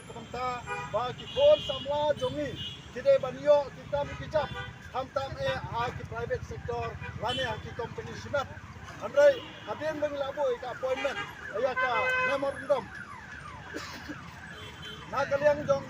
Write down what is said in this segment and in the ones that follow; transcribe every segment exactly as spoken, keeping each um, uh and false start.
Kumta ba ki khun samla jong ngi ki dei ban ïoh ki kam ki jam, khamtam eh ha ki private sector lane ha ki company shimet. Hynrei hadien ba ngi la buh ïa ka appointment, ïa ka memorandum, na ka liang jong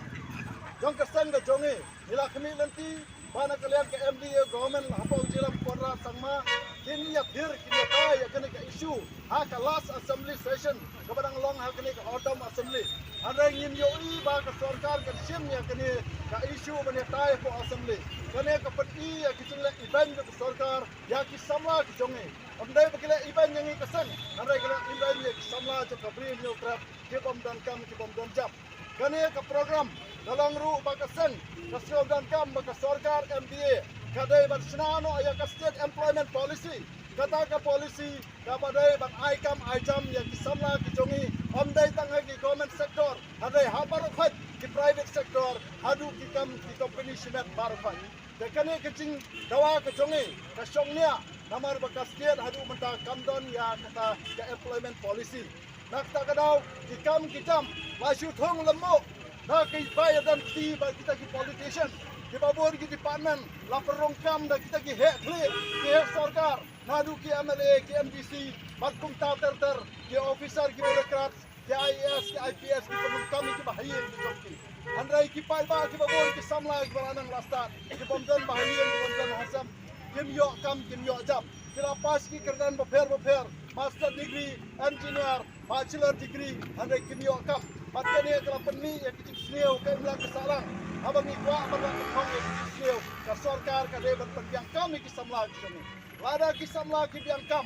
jong ka seng ka jong ngi, ngi la khmih lynti ba na ka liang ka M D A government hapoh u Jylliew Conrad Sangma kin ïathir, kin ïatai ïa kane ka issue ha ka last assembly session kaba dang long ha kane ka autumn assembly. Hynrei ngin ïohi ba ka sorkar kan shim ïa kane ka issue ban ïatai hapoh assembly. Kane ka pyni ïa ki jingleh iban jong ka sorkar ïa ki samla ki jong ngi. Ym dei ba ki leh iban ïa ngi ka seng, hynrei ki leh iban ïa ki samla jong ka Bri Hynñiewtrep ki bym don kam, ki bym don jam. Kane ka program ka long ruh ba ka seng ka sngewdonkam ba ka sorkar M D A ka dei ban shna noh ïa ka State Employment Policy. Kata ka policy kaba dei ban ai kam ai jam ïa ki samla ki jong ngi, ym dei tang ha ki government sector, hynrei ha baroh khoit ki private sector, haduh ki kam ki company shimet baroh khoit. Te kane ka jingdawa ka jong ngi ka shong nia, namar ba ka state haduh mynta kam don ïa kata ka employment policy. Na kata ka daw ki kam ki jam la shu thung lem mo. Na ki bai ïa don kti ba kita ki politician, kiba bun ki department la pynrung kam da kita ki heh khlieh, ki heh sorkar, naduh ki M L A, ki M D C, bad kumta ter ter, ki officer, ki bureaucrats, ki I A S, ki I P S, ki pynrung kam, kiba ha ïing ki jong ki. Hynrei ki paidbah kiba bun, ki samla kiba la nang la stad, ki bym don ba ha ïing, ki bym don ha sem, kim ïoh kam, kim ïoh jam. Ki la pass ki kyrdan bapher bapher, master degree, engineer, bachelor degree, hynrei kim ïoh kam. Bad kane ka la pynmih ïa ki jingsniew ka imlang ka sahlang. Haba ngi kwah ban wan pynthong ïa ki jingsniew, ka sorkar ka dei ban pynbiang kam ïa ki samla ki jong ngi. Lada ki samla ki biang kam,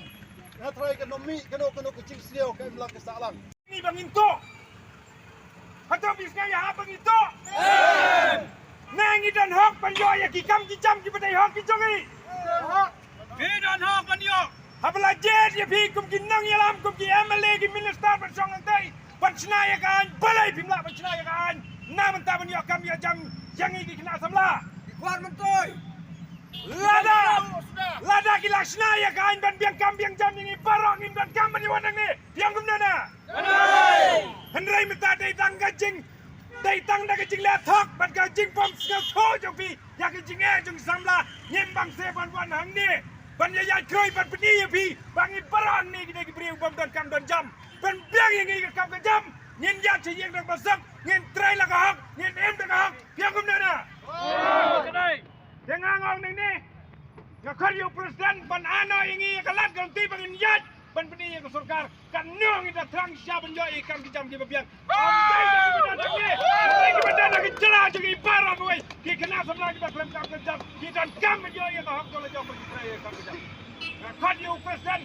nga tharai kan ym mih kano kano ka jingsniew ka imlang ka sahlang. Ngi ba ngin tuh. Hato phi sngewthuh ïa ha ba ngin tuh? Em. Ne ngi don hok ban ïoh ïa ki kam ki jam kiba dei hok ki jong ngi? Phi don hok ban ïoh. Haba la jied ïa phi kum ki nongïalam, kum ki M L A, ki minister ban shong hangtei ban shna ïa ka aiñ, balei phim lah ban shna ïa ka aiñ na mynta ban ïoh kam ïoh jam ïa ngi ki khynnah samla? Ki kwah myntoi. Lada, lada ki la shna ïa ka aiñ ban biang kam biang jam ïa ngi baroh, ngim don kam ban ïa wan nangne. Biang kumne na. Hynrei mynta dei tang ka jing, dei tang da ka jingleh thok bad ka jingbym sngewthuh jong phi ïa ka jingeh jong ki samla, ngim bang se ban wan hangne ban ïa ïaid khroi ban pyni ïa phi ba ngi baroh hangne ki dei ki briew bym don kam don jam. Pynbiang ïa ngi ka kam ka jam, ngin ïaid sha ïing da kaba suk, ngin trei la ka hok, ngin im da ka hok. Biang kumne na. Te nga ong nangne, nga khot ïa u president ban ai noh ïa ngi ïa ka lad ka lynti ba ngin ïaid ban pyni ïa ka sorkar katno ngi da thrang shisha ban ïoh ïa ki kam ki jam kiba biang. Ym dei tang kiba don hangne, ym dei kiba don ha ki jylla jong ngi baroh kawei, ki khynnah samla kiba khlem kam khlem jam ki donkam ban ïoh ïa ka hok jong la jong ban trei ïa ki kam ki jam. Nga khot ïa u president